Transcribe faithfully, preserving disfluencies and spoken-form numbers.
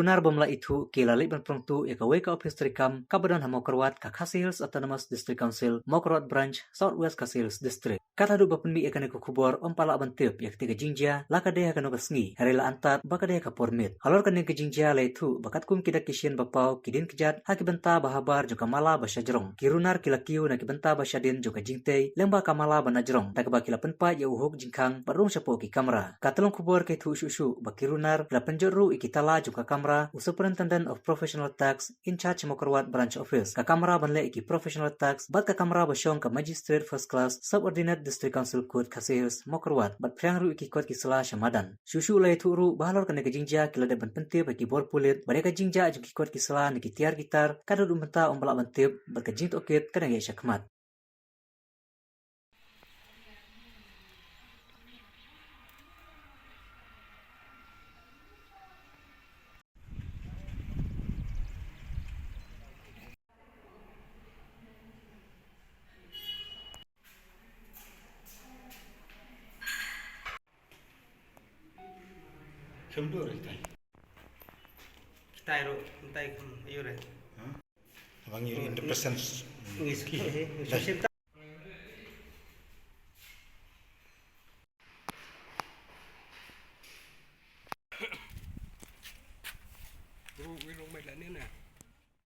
Runar bym lah ithuh ki la leit ban prong tuh ïa kawei ka ophis treikam kaba don ha Mawkyrwat ka Khasi Hills Autonomous District Council, Mawkyrwat Branch, South West Khasi Hills District. Kat haduh ba pynmih ïa kane ka khubor ym pat lah ban tip ïa katei ka jingjia la ka dei ha kano ka sngi, hynrei la antad ba ka dei ha ka por miet. Halor kane ka jingjia la ithuh ba katkum ki dak ki shin ba paw ki dien kjat ha ki bynta ba habar jong ka mala ba shajrong. Ki runar ki la kiew na ki bynta ba shadien jong ka jingtei lyngba ka mala ba najrong, da kaba ki la pynpait ïa u hook jingkhang bad rung shapoh ki kamra. Ka tyllong khubor ka ithuh shuh shuh ba ki runar ki la pynjot ruh ïa ki tala jong ka kamra u Superintendent of Professional Tax in charge Mawkyrwat Branch Office, ka kamra ban leh ïa ki Professional Tax bad ka kamra ba shong ka Magistrate First Class Subordinate District Council Court Khasi Hills Mawkyrwat bad phriang ruh ïa ki kot ki sla sha madan. Shuh shuh la ithuh ruh ba halor kane ka jingjia ki la dep ban pyntip ïa ki bor pulit bad ïa ka jingjia jong ki kot ki sla ne ki tiar ki tar, kat haduh mynta ym pat lah ban tip bad ka jingtohkit ka dang ïaid shakhmat. Kem tu re tai. Kitai ro, kitai kem ayo re. Abang ïa in the presence. Ngi shu, ngi shu shim ta. Ru wi rong mai la ne na.